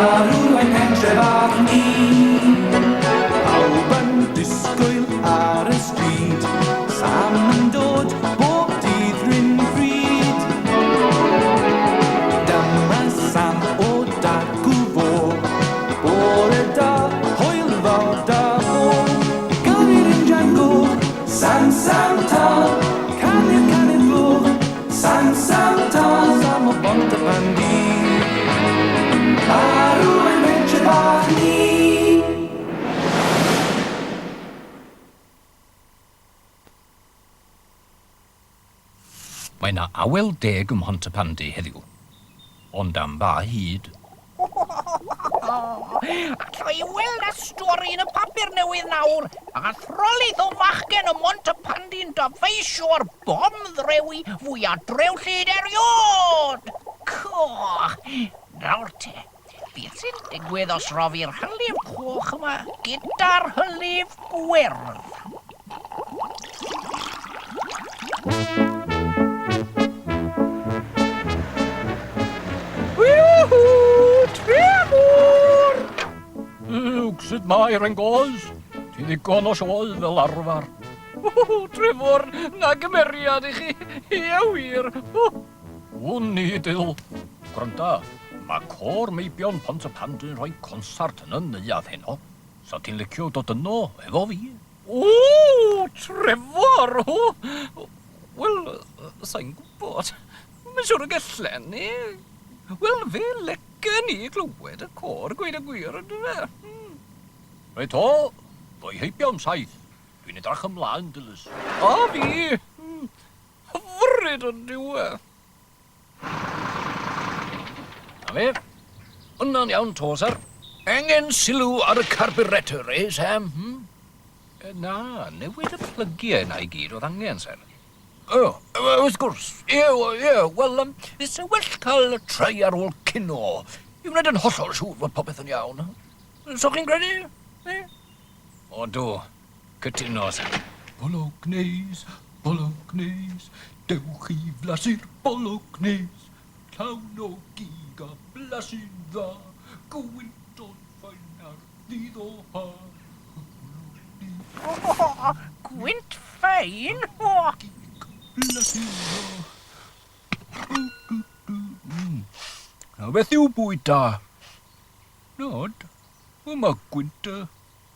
Arw ein pentre bach ni. Pawb yn disgwyl ar y stryd, Sam yn dod bob dydd rhywun bryd. Dyma Sam o dacw fo, bore da, hwyl fawr da bo. Gyrru'r injan goch, Sam, Sam, ta, canu'r canu'r gloch, Sam, Sam, ta, Sam o Bontypandy. Arw ein pentre bach ni. Mae 'na awel deg ym Mhontypandy heddiw. Ond am ba hyd? Alla i weld y stori yn y papur newydd nawr. Athrylith o fachgen ym Mhontypandy'n dyfeisio'r bom ddrewi fwya drewllyd erioed! Coch! Nawr te, beth sy'n digwydd os rofi'r hylif coch yma gyda'r hylif gwyrdd? Woohoo! Trevor! Luke, sut mae Rengoes? Ti'n ddigon o sioe fel arfer. O, Trevor, na gymeriad i chi. Ie, wir. Wn i, Dyl. Gwranda, mae côr meibion Pontypandy'n rhoi consart yn y neuadd heno. Sa ti'n licio dod yno efo fi? O, Trefor! O, wel, sa i'n gwybod. Mae'n siŵr y gallen ni. Wel, fe licen i glywed y côr, gweud y gwir, yndyfe? Hmm. Reit o, ddoi heibio am saith. Dwi'n edrach ymlaen, Dilys. A fi! Hmm. Hyfryd yn dyw e. Na fe. Hwnna'n iawn 'to, syr. Angen sylw ar y carburetor, eh, Sam? Hmm? Na, newid y plygiau 'na i gyd oedd angen, syr. O, wrth gwrs. Ie, ie, wel, um, se well cael try ar ôl cino i wneud yn hollol siŵr fod popeth yn iawn. So chi'n credu? Eh? O, do. Cytuno, syr. Bolognese, bolognese, dewch i flasu'r bolognese, llawn o gig a blasu'n dda, gwynto'n ffain ar ddydd o ha. O, gwynt ffein! O! Gig blasu'n dda. Nawr, beth yw bwyd da? Nod, o, mae gwynt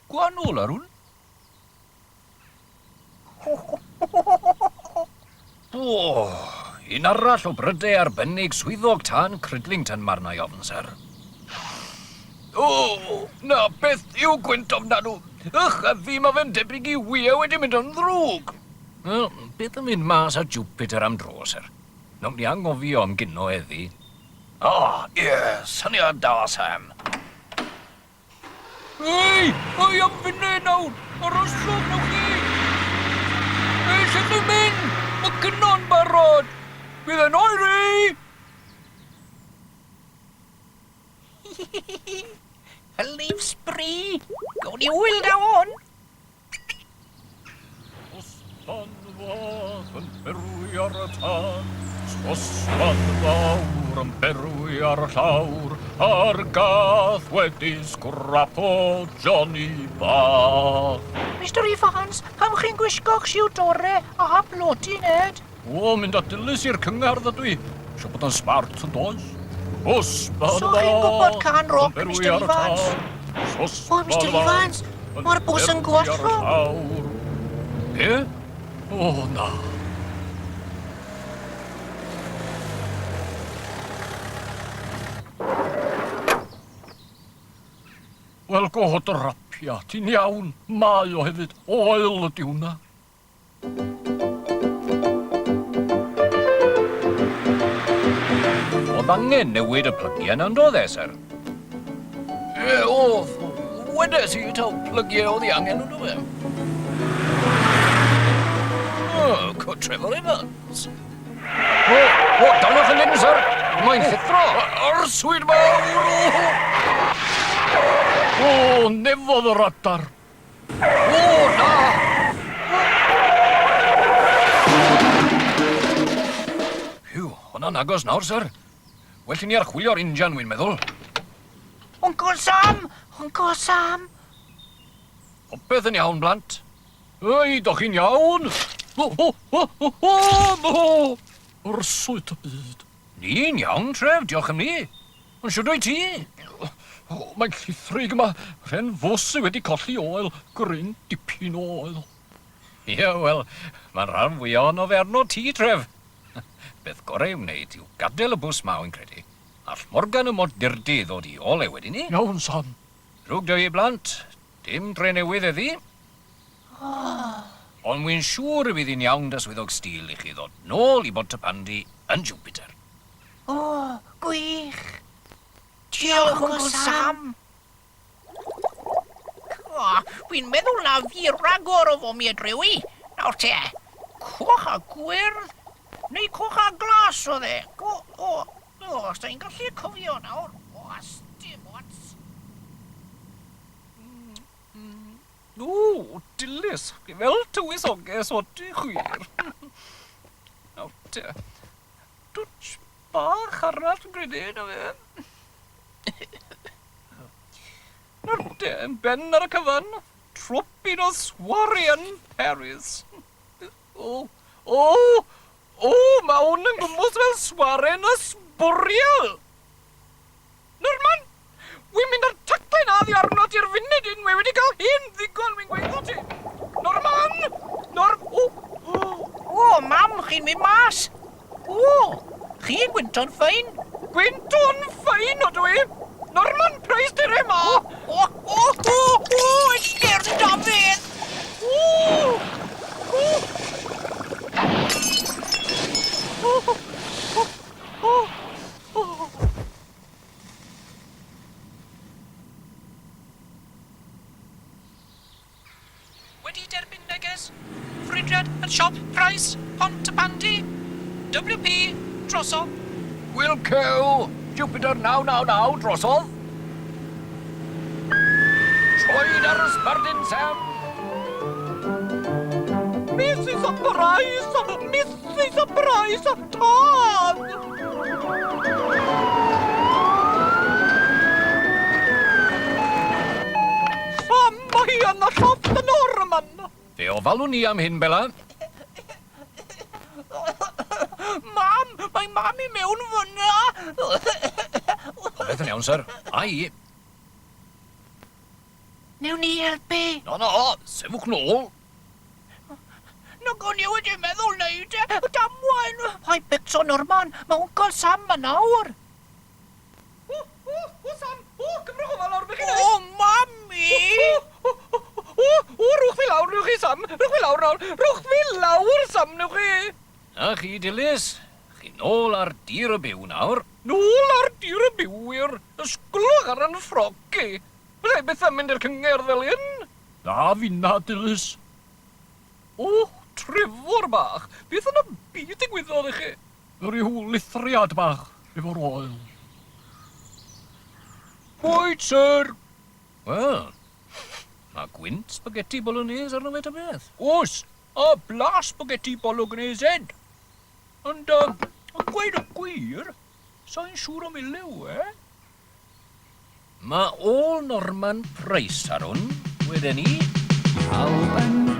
Gwahanol ar hwn. O, un arall o brydau arbennig swyddog tân Cridlington ma arna i ofn, syr. O, na, beth yw gwynt ofnadw? Ych a fi, ma fe'n debyg i wyau wedi mynd yn ddrwg. Wel, beth am fynd mas ar Jupiter am dro, syr? Nawn ni anghofio am gino heddi. O, ie, syniad da, Sam. Ei! Ei, am funud nawr! Arhoswch, newch chi! Ei, lle chi'n mynd? Mae cino'n barod! Bydd e'n oeri! Hylif sbri! Gawn ni hwyl da hwn! Sosban fach yn berwi ar y tân, Sosban fawr yn berwi ar y llawr, A'r gath wedi sgrapo Johnny bach. Mister Ifans, pam chi'n gwisgo'ch siwt ore a hap loti, Ned? O, mynd â Dilys i'r cyngerdd ydw i. Isio bod yn smart yn does? Sosban So chi'n gwybod fach cân yn roc, berwi Mister ar y Ifans? tân, O, Sosban Mister fach Ifans, yn mae'r bws yn berwi ar y gollwng. llawr. Be? O, na. Wel, go drapia, ti'n iawn. Mae o hefyd. Oel ydi hwnna. Oedd angen newid y plygiau yna, yn doedd e, syr? Ie, oedd. Wedes i taw plygiau oedd i angen, yn doedd e? O, co Trevor Evans. O, o, daliwch yn hyn, syr. Mae'n llithro. Arswyd mawr! O, o nefodd yr adar. O, na! Phew, hwnna'n agos nawr, syr. Well i ni archwilio'r injan, wi'n meddwl. Wncwl Sam! Wncwl Sam! Popeth yn iawn, blant. Ei, doch chi'n iawn? O, o, o, o, o, o! Arswyd y byd. Ni'n iawn, Trev, diolch am ni. Ond shwd wyt ti? O, mae'n llithrig yma. Rhen fws sy wedi colli oel. Gryn dipyn o oel. Ie, wel, mae'n rhan fwya ohono fe arno ti, Trev. Beth gorau i'w wneud yw gadael y bws 'ma, wy'n credu. All Morgan y modurdy ddod i ôl e wedyn 'ny. Iawn, Sam. Drwg 'da fi, blant. Dim dre newydd heddi. Ond wy'n siŵr y bydd hi'n iawn 'da Swyddog Steel i chi ddod nôl i Bontypandy yn Jupiter. O, gwych! Diolch, Wncwl Sam! O, wi'n meddwl na fu ragor o fomiau drewi. Nawr te, coch a gwyrdd, neu coch a glas oedd e? O, o, o, os da i'n gallu cofio nawr. O, dim ots. O, dilys, chi fel tywysoges odych wir. Nawr te, dwtsh bach arall yn credu, na fe. Nawr te, yn ben ar y cyfan, tropyn o soirée yn Paris. O, o, o, mae hwn yn gwmws fel soirée yn y sbwriel. Norman! Wi'n mynd â'r taclau 'na oddi arnot i'r funud hyn, wi wedi cael hen ddigon, wi'n gweud 'tho ti! Norman! Nor... O! O! O, mam, chi'n mynd mas! O! Chi'n gwynto'n ffein! Gwynto'n ffein ydw i! Norman Price di'r 'ma! O! O! O! O! Esgyrn Dafydd! O! O! O! O! O! O! Wedi derbyn neges? Ffrwydriad yn siop Price, Pontypandy. WP, drosodd. Wilco, Jupiter 999 drosodd. Troed ar y sbardun, Sam. Mrs Price, Mrs Price, tân! Sam, mae hi yn y llofft yn Norman. Fe ofalwn ni am hyn, Bella. Mam, mae mam i mewn fyna. Popeth yn iawn, syr. A i. Newn ni helpu. Na, na, sefwch nôl. Nag o'n i wedi meddwl neud e. Damwain. Paid becso, Norman. Mae Wncwl Sam 'ma nawr. O, o, o, Sam! O, cymrwch ofal nawr, be chi'n neud? O, mami! O, o, o, o, rhowch fi lawr, newch chi, Sam. Rhowch fi lawr nawr. Rhowch fi lawr, Sam, newch chi. Na chi, Dilys. Chi nôl ar dir y byw nawr. Nôl ar dir y byw, wir. Ysgwlwch ar 'yn ffroc i. Fydda i byth yn mynd i'r cyngerdd fel hyn. Na finna, Dilys. O, Trefor bach, beth yn y byd ddigwyddodd i chi? Rhyw lithriad bach efo'r oel. Bwyd, syr! Wel, mae gwynt spaghetti bolognese arno fe ta beth. Oes, a blas spaghetti bolognese 'ed. Ond, a gweud y gwir, sa i'n siŵr am ei liw e. Mae ôl Norman Price ar hwn, weden i. Pawb yn